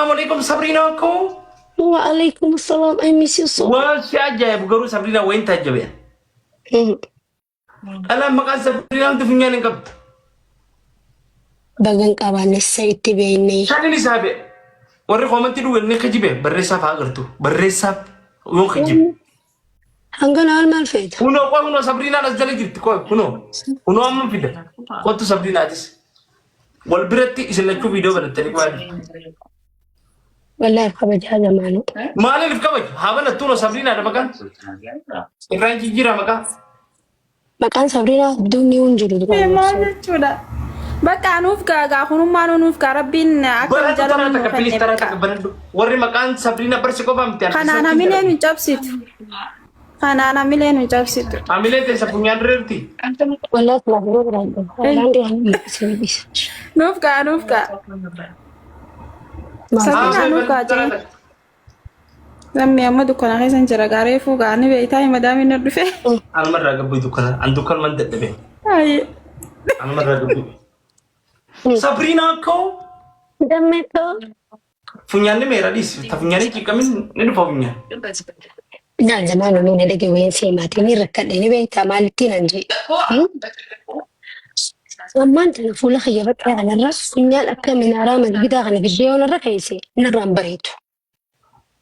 Assalaamu alaikum Sabriinaa koo. Wa alaikum salam. I miss you so much. Waan si ajaa'ibu garuu Sabriinaa wayin taajjabe. Dhalaan maqaan Sabriinaa hundi funyaan hin qabdu. Bagan qabaanne sa itti beekne. Shanin isaa be. Warri koomantii dhugan ni kijibe barreessaaf haa agartu. Barreessaaf yoo kijibe. Hangana maal maal feeta? Kunoo qoy kunoo Sabriinaan as jala jirti qoy kunoo. Kunoo amma fida. Kottu Sabriinaatis. Wal biratti isin lachuu viidiyoo banattanii maali? Wallahi kabajaa zamaanuu. Maaliif kabaju? Haa banattuu noo Sabriinaadha maqaan. Irraan jijjiiraa maqaa. Maqaan Sabriinaa Abduun ni hin jiru duraan. Maal jechuudha? Bakka nuuf gaa kunummaa nuuf gaa rabbiin akka nu Banadhu jala taraa nu takka kenne please taraa bakka. takka banadhu. Warri maqaan Sabriina barsi qofa miti. Kanaan hamilee nu cabsitu. Kanaan hamilee nu cabsitu. Hamilee teessa funyaan reerti. Wallahi silaa yeroo biraan dhufa. Wallaan dhiyaa hin dhiisa. Nuuf gaa nuuf gaa. Sabriinaa nuuf gaa jee. Namni amma dukkana keessa hin jira gaa reefuu gaa ni beektaa madaamiin na dhufe. Anumarraa gabbuu dukkana. An dukkan man dadhabe. Ayi. Anumarraa gabbuu. Sabriinaa koo Dammeetoo. funyaan ni meera dhiisi. Ta funyaanii ciqqamin ni dhufa funyaan. Naan zamaan olii na dhage wayin seemaatiin ni rakkadhe ni beektaa maalittiin an jee. Ammaan tana fuula kiyya baxxee kanarra funyaan akka minaaraa masgidaa kana fiddee yoo narra keesse narraan bareedu.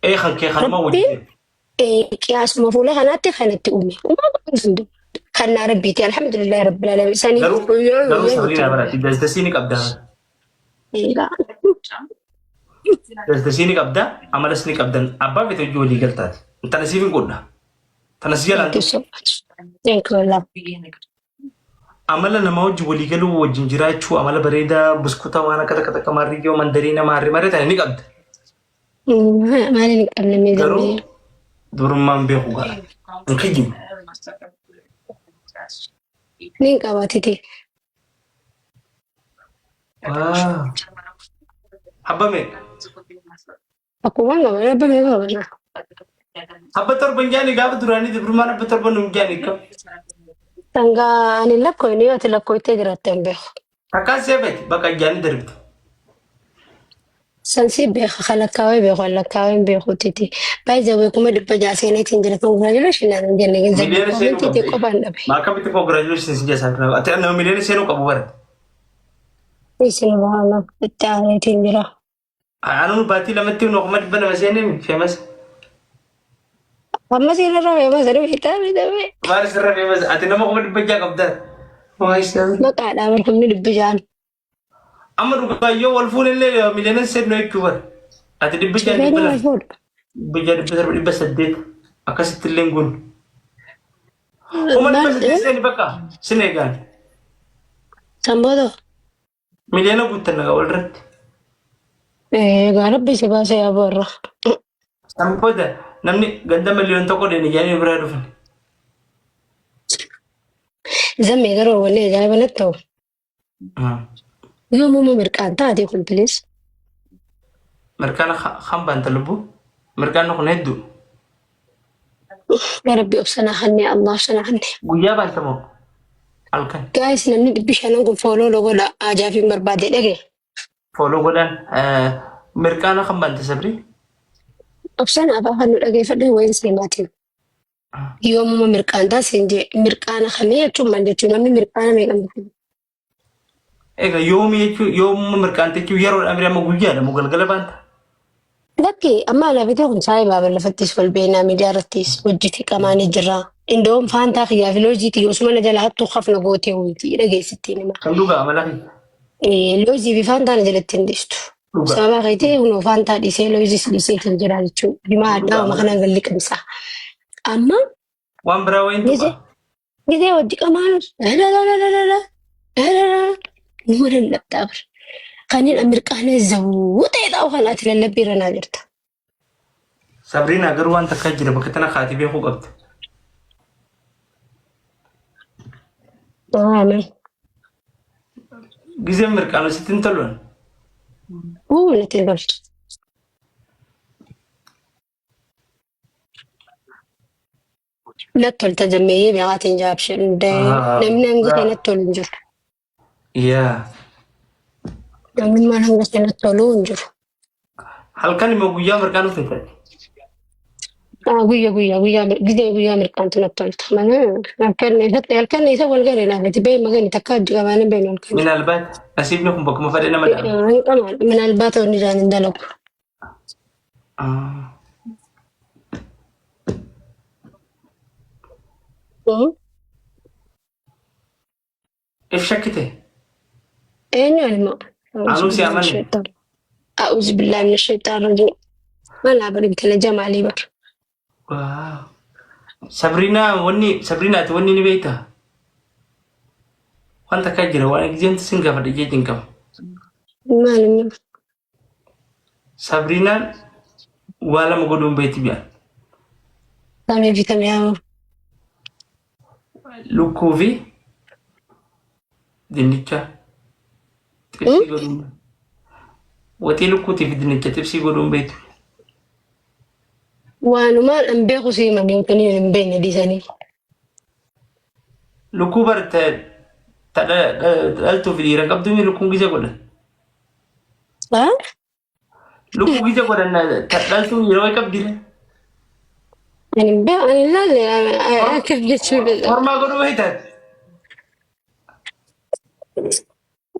Ee kan kee kanuma Rabbiin wajjin. Qiyaasuma fuula kanaatti kanatti uume. Uumaa godhuu hin danda'u. Kannaa rabbiiti alhamdulillahi rabbil alamin. Sanii Garuu guyyaa garuu guyyaa Sabriinaa jechuudha. baraati. Dasdasii ni qabdaa. Dasdasii ni qabda. Amalas ni qabdan. Abbaa feete hojii walii galtaati. Tana siif hin godha. Tana si jalaan Thank you so much. Thank you Allah. Amala namaa wajjin walii galuu wajjin jiraachuu amala bareedaa buskuta waan akka takka takka maarriyyoo mandariina maarri maree tana ni qabda. Maaliin hin qabne mee Garuu zammee. durummaan beeku gara. Hin kijibne. Ni hin qabaatiti. Waa. Abba meeqa? Akkuma qaba abba meeqa qabna. Abba torba hin jaani gaafa duraanii dubrummaan abba torba nu hin jaani kam. Sangaa ani lakkoofne yoo ati lakkooftee jiraatte hin beeku. Takkaan seefeti bakka jaani darbite. San si beeka kan lakkaawee beeku kan lakkaawee hin beeku titi. By the way 600,000 seeneetiin jira congratulation naan hin jenne gizee Miliyoona seenuu koomentii qabda. qofaan dhabe. Maa akkamitti congratulations hin jeesaan ati nama miliyoona seenuu qabu bara. Isin bahala itti aaneetiin jira. Anuun baatii lamatti nu 200,000 seenee famous. Amma sirra famous ni beektaa beektaa. Maal sirra famous ati nama 600,000 qabda. Waa isaa. Maqaadhaa bar 600,000. Amma dhugaa yoo wal fuunillee miliyoona seenuu jechuu bara. Ati 600 Sireen 200. wal fuudha. 600 700 800 akkasitti illee hin goonu. 800,000 seeni bakka sin eegaan. Sanbootoo. Miliyoona guuttan nagaa walirratti. Egaa rabbi si baasee yaa boorra. San booda namni ganda 1,000,000 deene jedhanii biraa dhufan. Zammee garuu wanni ajaa'iba natti ta'u. Yoomuma mirqaan taate kun please. Mirqaana kan baanta lubbuu. Mirqaanni kun hedduu. Yaa Rabbi obsanaa hanne Allah obsanaa hanne. Guyyaa baanta moo halkan? Guys namni 500 kun follow godha ajaaf hin barbaade dhage. Follow godhaan mirqaana kan baanta sabrii. Obsanaa afaan kan nu dhageeffadhu wayin seemaatiin. Yoomuma mirqaan taasise jee mirqaana kamii jechuun maal jechuun namni mirqaana meeqa mirqaana. Egaa yoomii jechuun yoomuma mirqaante jechuun yeroodha miti amma guyyaadha moo galgala baanta? Lakki amma ana bitee kun saayii baaba lafattis wal beeknaa miidiyaa irrattis hojjete qamaanii jirra. Indoom faantaa kiyyaa fi loojii tiyya osuma na jala hattuu kafna gootee hundi dhageessittiin hima. Kan dhugaa amala kee. Loojii fi faantaa na jalatti hin dhiistu. Dhugaa. Sababa keetii hunoo faantaa dhiisee loojiis dhiisee kan jira jechuudha. Himaa addaa Dhugaa. kanaan galli qamsa. Amma Waan biraa wayiin gizee tuqa. gizee hojii qamaan lalalala numa lallabtaa bara. Kanneen mirqaanee zawuu ta'e ta'u kan ati lallabbii irra naa jirta. Sabriinaa garuu waan takkaa jira bakka tana kaatee beekuu qabda. Aamen. Gizeen mirqaanu sitti hin toluun. Uu natti hin toltu. Natti tolta jammeeyyee meeqaatiin jaabshe namni hanga kee natti tolu hin jiru. Yaa. Namni hanga kee natti tolu hin jiru. Halkan immoo guyyaa mirqaan uffata. Guyya guyyaa guyyaa gizee guyyaa mirqaantu natti tolta. Mana halkan isatti halkan isa wal gale naafati bee magani takka hojii qabaanii beenu halkan. Minaalbaat nasiibni kun bakkuma fedhe nama dhaaba. Hin qaban minaalbaata wanni isaan hin dalagu. If shakkite. Eenyu ani immoo? Anuu si amane. A'uuzu billaahi mina shaytaan rajiim. Malaa bari intala jamaalii bar. Waaw. Sabriinaa wanni Sabriinaa ati wanni ni beektaa? Waan takka jira waan egzeemti sin gaafadha jee cinqama. Maal immoo? Sabriinaan waa lama godhuun beekti bi'an. Tamee fi tamee haa. Lukkuu fi dinnicha xibsii godhuun waxii lukkuutii fi dinnicha xibsii godhuun beektu. Waanumaan an beeku si himan yookiin hin beekne dhiisanii. Lukkuu bar ta dhaltuu fi dhiira qabdu lukkuun gisa godhan. Haa? Lukkuu gisa godhan ta dhaltuu yeroo qabdi. Ani hin beeku ani hin laalle akka jechuu Hormaa godhuu beektaati.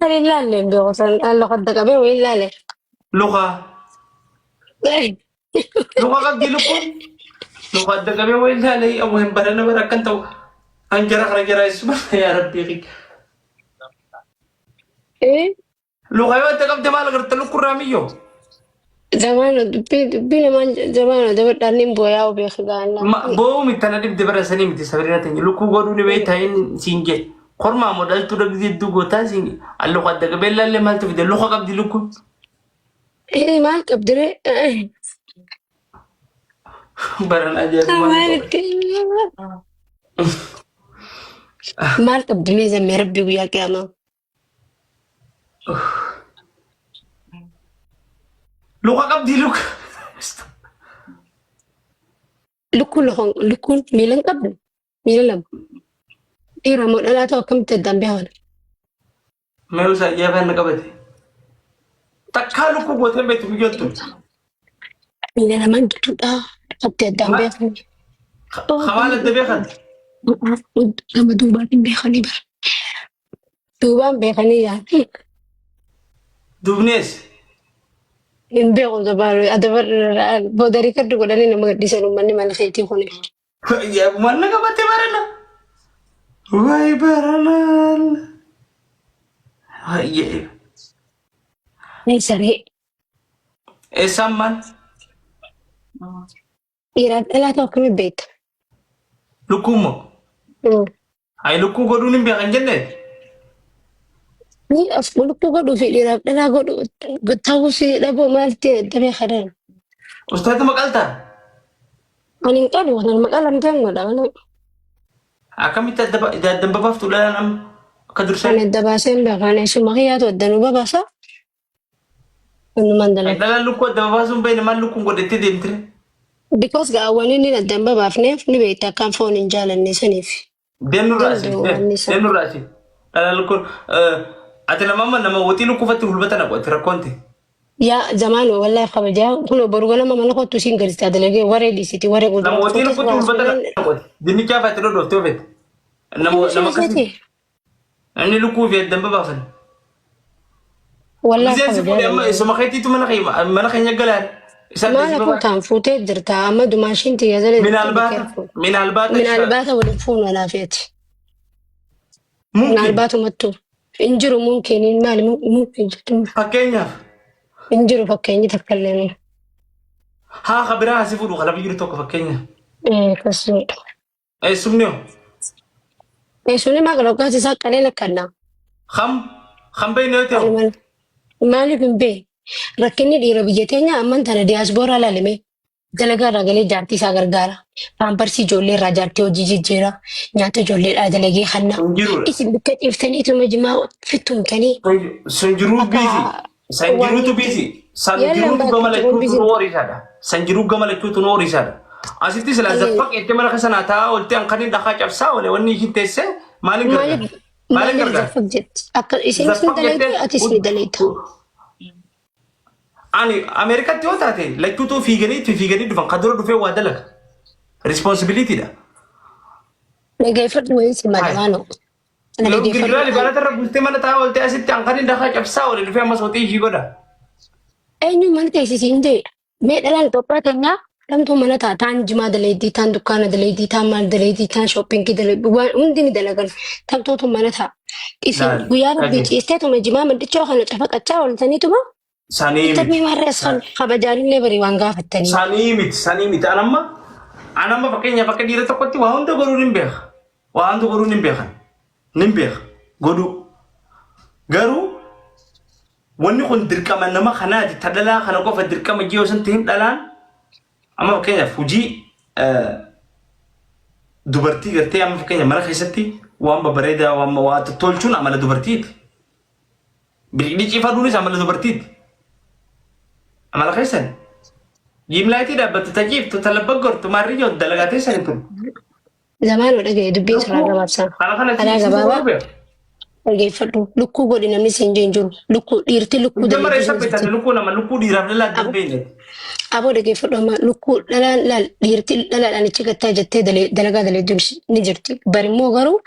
Ani hin laalle hin beeku san an loqadda qabee wayii hin laalle. Luka. Luka qabdi lukkuun. Luka adda qabee wayii laalee abu hin barana bara akkan ta'u. An jara kana jara isuma yaa rabbii. Eh? Luka yoo adda qabde maal agarta lukkurraa miyyoo? Zamaana dubbii dubbii namaan zamaana dabadhaan niin booyaa beeku gaana. Boo'uu miti tana dhibde bara sanii miti sabirina teenya lukkuu godhuu ni beektaa hin siin jedhe. Kormaa moo dhaltuu dhagdi hedduu gootaa siin alluka adda qabee laallee maaltu fide luka qabdi lukkuun. Eh maal qabdiree? Baran ajaa'ibummaa. Maalitti? Maal qabdi mee zammee rabbi guyyaa qiyaamaa? Luka qabdi luka. Lukkuun lokoon lukkuun miila hin qabdu miila lama. Dhiira moo dhalaa ta'u akkamitti addaan beekan? Mee usaa ajaa'ibaan na qabate. Takkaa lukkuu gootee hin beektu biyyoon tun. Miila lamaan gidduudha. Akkamitti addaan beekan? Kamaal adda beekan. Nama duubaan hin beekanii bara. Duubaan beekanii yaa. Duubnees. Hin beeku adabar booda riikardi godhanii nama gadhiisan uummanni mana keetii kun. Ajaa'ibummaan na qabate barana. Waay baranaan. Ajaa'iba. Ni saree Eessaan maal? Dhiiraaf dhalaa ta'u akkamitti beekta? Lukkuu immoo. Ayi lukkuu godhuun hin beekan jenne. Ni of lukkuu godhuu fi dhiiraaf dhalaa godhuu ta'uu si dhabuu maalti adda beekan? Ustaatu maqaltaa? Ani hin qabu kan maqaa lamteen godha malee. Akkamitti adda babaaftu dhalaan amma akka dursaa? Ani adda baasee hin beekan eessuma kiyyaatu adda nu babaasa. Innumaan dalaga. Dhalaan lukkuu adda babaasuun beekne maal lukkuun godhattee deemtire? Because gaawwan inni adda hin babaafneef ni beekta akkaan foon hin jaalanne saniif. Deemnurraa asii. Danda'u waan isaa. Deemnurraa asii. Dhalaan lukkuun ati nama amma nama woxii lukkuufatti hulbata naqu ati rakkoon ta'e. Yaa zamaan wallahi kabajaa kun boru ganama mana kottu siin gadi dalagee waree dhiisiti waree Nama woxii lukkuutti hulbata naqu ati. Dinnichaa faatti dhodhooftee ofetti. Nama nama akkasii. Namni lukkuu fi addan babaafan. Wallahi Miseensi kabajaa fuudhe amma isuma keetiitu mana keenya mana keenya galaan. Isa adda Maal si akkuma babaafan. taan fuutee jirta amma dumaashiin tiyya jala Minaalbaata minaalbaata Minaalbaata waliin fuunu anaafeeti. mumkin Minaalbaatumattu hin jiru mumkin maali mumkin jettu fakkeenyaaf hin jiru fakkeenyi takka illee. haa kabiraa asi fuudhu kalabi jiru tokko fakkeenyaaf. Akkasumadha. Eessumni hoo? Eessumni maa qalaqaas isaa qalee lakkanna. Kam kan beekne yoo ta'u Maaliif hin beekne? Rakkinni dhiira biyya teenya amman tana diyaaspooraa laalime dalagaa irraa galee jaartii isaa gargaara. Paamparsii ijoollee irraa jaartii hojii jijjiira. Nyaata ijoolleedhaa dalagee hanna. sun jirudha. Isin bikka ciiftaniituma jimaa fittumtanii Sun jiruu akka biisi. San waan jiruutu biisi. San Yalla jiruutu gama baakka jiruun lachuutu biisi. nu horiisaadha. San jiruu gama lachuutu nu horiisaadha. Asitti sila zaffaq jettee mana keessa naa taa'aa oolte hanqaniin dhakaa cabsaa oole wanni ishiin teessee maaliin gargaara? Maaliif Maaliin maaliif gargaara? zaffaq jetti? Akka isinis ni Zaffaq dalayta jettee atis ni dalayta. Ani Ameerikaatti yoo taate lachuutuu fiiganii itti fiiganii dhufan kan dura dhufee waa dalaga. Responsibility dha. Dhageeffadhu wayii si Hai. madamaano. Ana Yeroo dhageeffadhu. girgiraa libaanata irra buustee mana taa'aa oolte asitti hanqanii dakaa cabsaa oole dhufee ammas hoxii ishii godha. Eenyu mana teessisi hin jee. Mee dhalaan Itoophiyaa teenyaa dhamtuu mana taa taan jimaa daleeddii taan dukkaana daleeddii taan maal daleeddii taan shoppingii daleeddii waan hundi ni dalagan tamtuutu mana taa. Isin Laal guyyaa rabbii dhage. ciisteetuma jimaa mandichoo kana cafaqachaa ooltaniituma Sanii Ittamii miti. warra san kabajaanillee barii waan gaafattanii. Sanii miti sanii miti anamma fakkeenyaaf akka dhiira tokkotti waa hunda godhuun hin beeka. Waa hunda godhuun hin beekan. Nin beeka godhuu. Garuu wanni kun dirqama nama kanaati ta dhalaa kana qofa dirqama jee osoo hin ta'in dhalaan amma fakkeenyaaf hojii dubartii gartee amma fakkeenyaaf mana keessatti waan babbareedaa waan waa tolchuun amala dubartiiti. Biqilchii faduunis amala dubartiiti. Amala keessan. Jiimlaayitii dhaabbattu tajiiftu talabbagortu maarriyyoo dalagaa teessani tun. Zamaanoo dhagaye dubbiin karaa Lukkuu gabaabsaa. kana kana Karaa si si gabaabaa godhuu beeku. dhageeffadhu. Lukkuu godhi namni siin jeen jiru. Lukkuu dhiirti lukkuu Jamara dalaggee eessa hin beektate jirti. lukkuu nama lukkuu dhiiraaf dhalaa adda Abo beekne. aboo dhageeffadhu amma lukkuu dhalaan laal dhiirti dhalaadhaan achi gattaa jettee dalagaa dalaggee ni jirti. Barimmoo garuu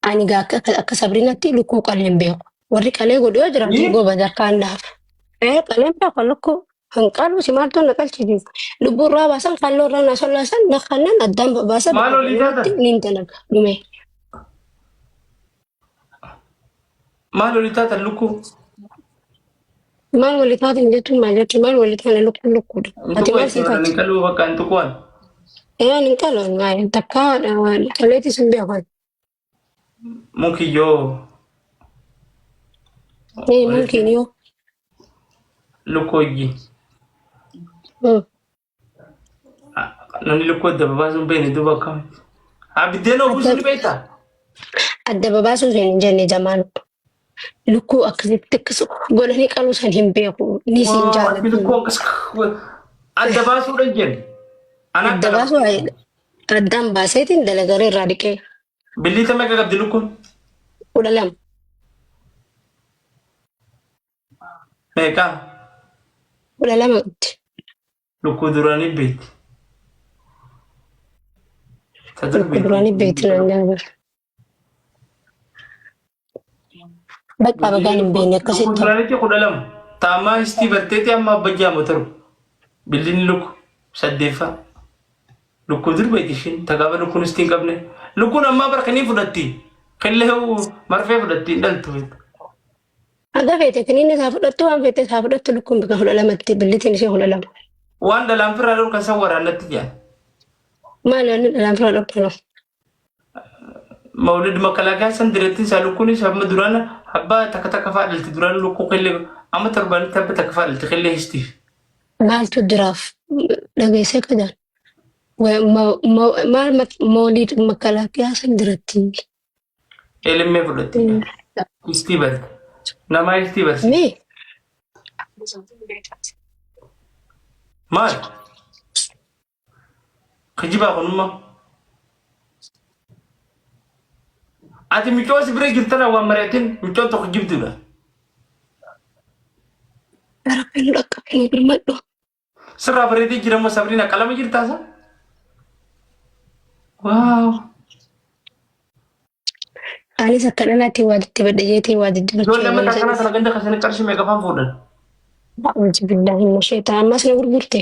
ani gaa akka akka sabrinaatti lukkuu qalee hin beeku. Warri qalee godhu yoo jiraate goba harkaan dhaaf. Ee qalee hin beeku lukkuu. Hin qalu si maaltu na qalchisiisa. Lubbuu irraa baasan kalloo irraa na sollaasan na kannan addaan babaasa Maal bakka olii taatan? fedhanitti niin dalaga dhume. Maal olii taatan lukkuu? Maal walii taatan jechuun maal jechuun maal walii taane lukkuun lukkuudha. Hin Ati tuqu maal sii jechuudha. taate? Hin qaluu bakka hin tuquwan. Ee ani hin qalu takka qaleetis hin beeku. Mukiyyoo. Ee mulkiin yoo. Lukkuu ijji. Namni lukkuu adda babaasuu hin beekne duuba akkamitti? Haa biddeen oofuu ni beektaa? Adda babaasuu hin jenne jamaan. Lukkuu akkasitti akkas godhanii qaluu san hin beeku. Ni siin Waa jaalladhu. lukkuu akkas adda baasuudha hin jenne. Ana Adda akka baasuu addaan baaseetiin dalagaree irraa dhiqee Billiita meeqa qabdi lukkuun? 12. Meeqa? 12 qabdi. Lukkuu duraanii beekti. Ta dur Lukkuu duraanii beekti naan jaalladha. Bakka bagaan hin beekne Lukkuu akkasitti. duraanitti 12. Taamaa histii barteeti amma abba jaamu torba. Billiin lukku saddeeffaa. Lukkuu dur beekti ishiin ta gaafa lukkuun histii hin qabne. Lukkuun ammaa bara kanii fudhatti. Qillee marfee fudhatti hin dhaltu. Haga feete kiniinni isaa fudhattu waan feete isaa fudhattu lukkuun bakka 12tti billitiin ishee 12. Waan dhalaan firraa dhorkan san waraannatti jedhan. Maali wanni dhalaan firraa dhorkan? Mawlid makalaakaa san dirattiin isaa lukkuunis amma duraan abbaa takka takka fa'aa dhalti duraan lukkuu qillee amma torbaanitti abba takka fa'aa dhalti qillee histiif. Maaltu duraaf dhageessee kadaan? Maal mawlid makalaakaa san diratti? Elimmee fudhatti. Histii barte. Namaa histii barsiisa. Mee Maal? Kijibaa kunummaa. Ati micoo si bira jirtana waan mari'atin micoon tokko kijibduudha. Rabbi nu dhaqqabe nu birmadhu. Sirraa bareedee jira moo Sabriina qalama jirtaa sa? Waaw. Anis akka dhalaatti waa diddibadha jeetii waa diddibachuu Ijoollee amma takkanaa sana ganda keessanii qarshii meeqa faan fuudhan? A'uuzu billaahi mina sheexaan ammas na gurgurte.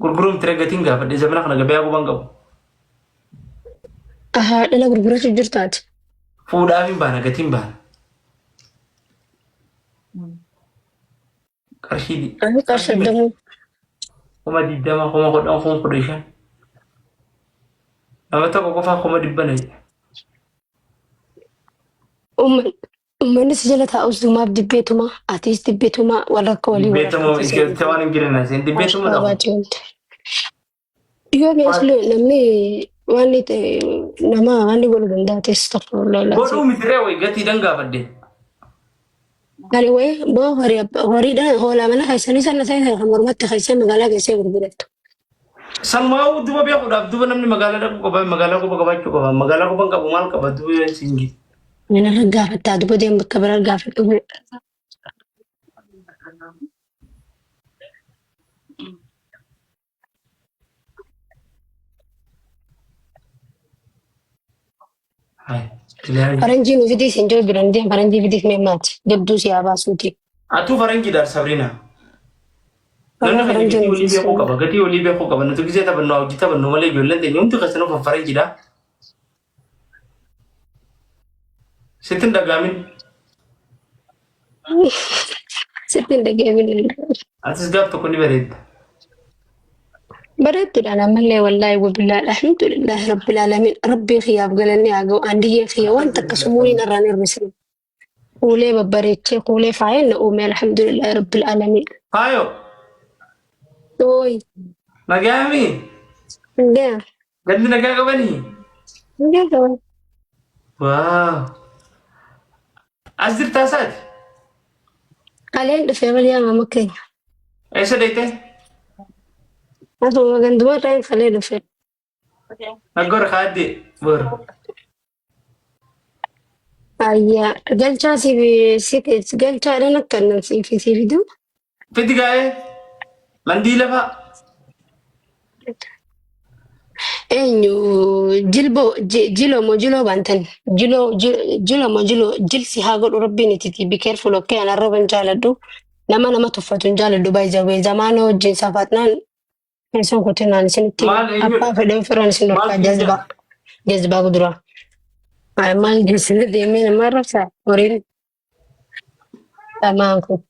Gurguruun tiree gatiin gaafadhe zamana kana gabayaa guban qabu. Ahaa dhala gurgurachuu jirtaati. Fuudhaaf hin baana gatiin baana. Qarshii Ani qarshii soddomuu. 20,000, 10,000, 15,000. Nama tokko qofaa 100,000 na jedhe. Uummanni si jala taa'us dumaaf dibbeetuma atiis dibbeetuma warra akka walii wal Dibbeetuma harkatti itti waan hin jirre na seen dibbeetuma dhabu. Ashqaabaa jeemte. Yoo mi'aslu namni waan inni ta'e nama waan inni godhuu danda'a ta'es tokko lolaa. Godhuu miti ree wayi gatiidhaan gaafadhe. Ani wayi boo horii horiidhaan hoolaa mana keessanii sana ta'e kan mormatti keessee magaalaa keessee gurgurattu. Sanumaa duba beekuudhaaf duba namni magaalaa dhaquu qaba magaalaa quba qabaachuu qaba magaalaa quba hin qabu maal qaba duba siingi. Mana irra gaafattaa duba deemu bakka biraa gaafadhu. Hai. Ilaahi. Faranjii nu fidiis hin jiru jiran deem faranjii fidiis mee maati jabduu si haa baasuuti. Atuu faranjiidha Sabrina. Namni Warra keenya faranjii gatii nu walii fidiis. beekuu qaba. Gatii walii beekuu qaba. Nuti gisee taphannu hojii taphannu malee ijoolleen teenya hundi keessanuu faranjiidha. Sitti hin dhaga'amin. Sitti hin dhaga'amin. Atis gaaf tokko ni bareedda. Bareedduudhaan ammallee wallaahi wabillaa alhamdulillahi rabbil aalamiin rabbii kiyyaaf galanni haa ga'u andiyyee kiyya wanta akkasumuu hin irraan hir'isne. Kuulee babbareechee kuulee faayeen na uume alhamdulillahi rabbil aalamiin. Faayo Ooyi. nagaami Ngaa. gandi nagaa qabanii. Ngaa qaban. Waaw. As jirtaa isaati? Kaleen dhufee bariyaa maama keenya. Eessa deeyte? Asuma ganduma irraa hin kalee dhufee. Naggora kaadde bor. Ayyaa galchaa siif si galchaadhaan akka nan siif si fidu. Fidi gaa'ee mandii lafa Eenyu jilboo jiloo moo jiloo baantan jiloo jiloo moo jiloo jilsi haa godhu rabbiin itti be careful, okay? An arraba hin jaaladhu, nama nama tuffatu hin jaaladhu. By the way, zamaana wajjin safaxnaan keessan kutinaan isinitti Maal eenyu abbaa fedhan firan isin maal dhorkaa siin jazbaa jedha? Jazbaa guduraa maal geessina deemee nama arrabsaa horiin dhamaan kun.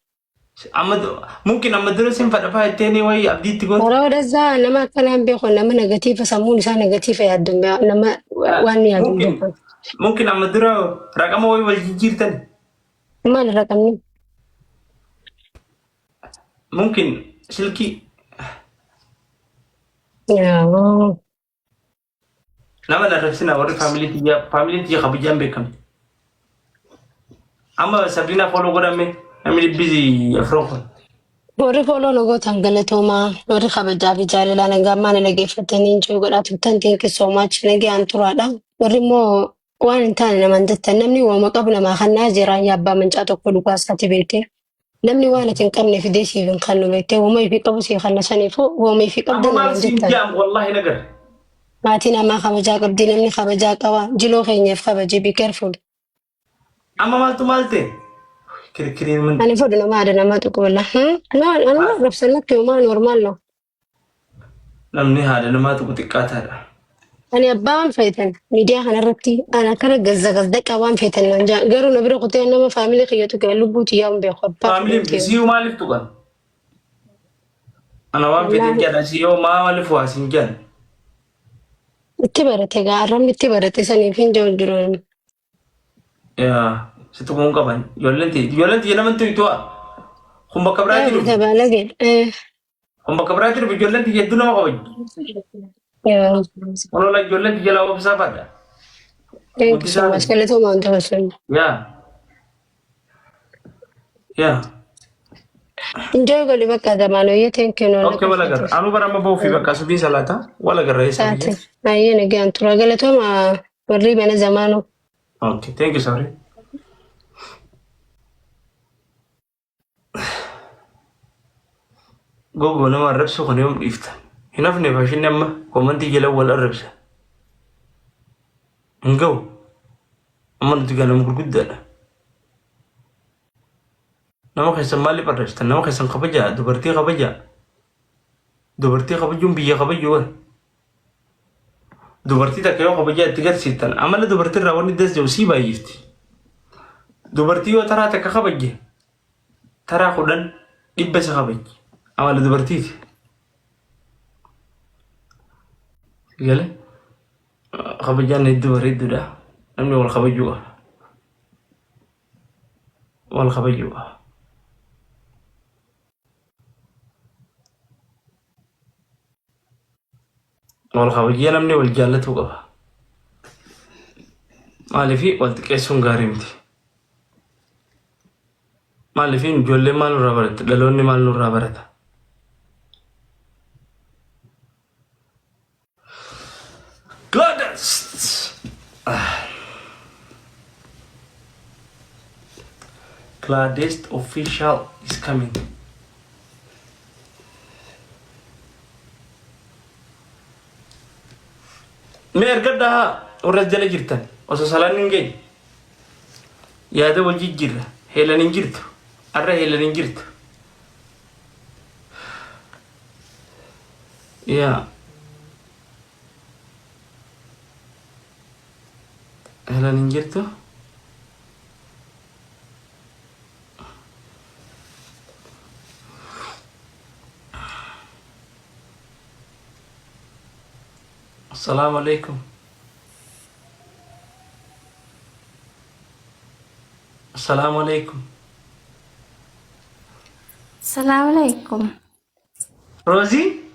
Amma mungkin amma dura sin fadhafaa jettee wayii abdiitti goote. Yeroo dazaa nama akkanaan beeku, nama negatiifa, sammuun isaa negatiifa yaaddu, nama waan yaadu hin Mungkin beeku. mungkin amma dura raqama wayii wal jijjiirtan. Maal irra qabni? Mungkin silkii. Yaa. Nama na raksina warri faamilii tiyya faamilii tiyya kabajaan beekamti. Amma Sabrina follow godhame namni dhibbi afran kun. Warri follow na gootan galatoomaa, warri kabajaa fi jaalalaa nagaa ammaa na dhageeffatanii enjoy godhaa turtan, thank you so much, nagaan turaadha. Warri immoo waan hin taane namaan jettan, namni waama qabu namaa kannaa jira yaa abbaa mancaa tokko dhugaa isaati beekte. Namni waan ati hin qabne fidee siif hin kennu beektee, uuma ifii qabu siif kenna, saniifuu uuma ifii Amma qabdan maal namaan siin jettan. jaam wallahi nagar. Maatii namaa kabajaa qabdi, namni kabajaa qaba, jiloo keenyaaf kabaji, be careful. Amma maaltu maal ta'e? Kirkiriin min. Ani fudhu nama haadha namaa tuqu walla. No, anuma rabsan lakki uumaa normal no. Namni haadha namaa tuqu xiqqaataadha. Ani abbaa waan feetan miidiyaa kanarratti ani akkana gazza gazdaqaa waan feetan naan jaa, garuu na bira kutee nama faamilii kiyya tuqe lubbuu tiyyaa hin beeku abbaa Faamiliin fedhan ta'e. siyyuu maaliif tuqan? Ana waan feetan Wallaahi jedha siyyoo maa maaliif waa siin jedhan? Itti barate gaa, arrabni itti barate saniif hin jiru jiru. Yaa si tuquun qaban. Ijoolleen tiyya ijoolleen tiyya nama tuytu'a. Kun bakka biraatti Ee dhufi. tabaalage ee. Kun bakka biraatti dhufi, ijoolleen tiyya hedduu nama kabaju. Yaa. Olola ijoolleen tiyya laa obsaa fadha. Thank you so Guddisaa much. miti. Galatoomaa wanta barsiisan. Yaa yaa. Enjoy godhi bakka zamaanoyyee, thank you noon Okay, wal agarra. Anuu bara amma bahuufi bakka subii salaata. Wal agarra eessa Taate. biyya? Baay'ee nagaan tura. Galatooma warri mana zamaanoo. Okay, thank you, sorry. Gogo nama arrabsu kana yoom dhiifta? Hin hafne faashinni amma koomantii jala wal arrabsa. Hin ga'u. Amma nuti gaa nama gurguddaadha. Nama keessan maaliif arrabsitan? Nama keessan kabajaa, dubartii kabajaa. Dubartii kabajuun biyya kabajuu bara. Dubartii takka yoo kabajaa itti garsiiftan amala dubartii irraa wanni das jedhu sii baay'ifti. Dubartii yoo taraa takka kabajje taraa 10 100 isa kabajji. Amala dubartiiti. Galee kabajaan hedduu bareedduudha. Namni wal kabajuu qaba. Wal kabajuu qaba. Wal kabajee namni wal jaallatuu qaba. Maaliif wal xiqqeessuun gaarii miti. Maaliif ijoolleen maal nurraa baratte? Dhaloonni maal nurraa barata? Gladys! Gladys official is coming. Mee ergadhaa haa warra as jala jirtan osoo salaanni hin geenye. Yaada wal jijjiirra. Heelan hin jirtu. Arra heelan hin jirtu. Yaa. Heelan hin jirtu. Assalaamu alaikum. Assalaamu alaikum. Salaamu alaikum. Roozii?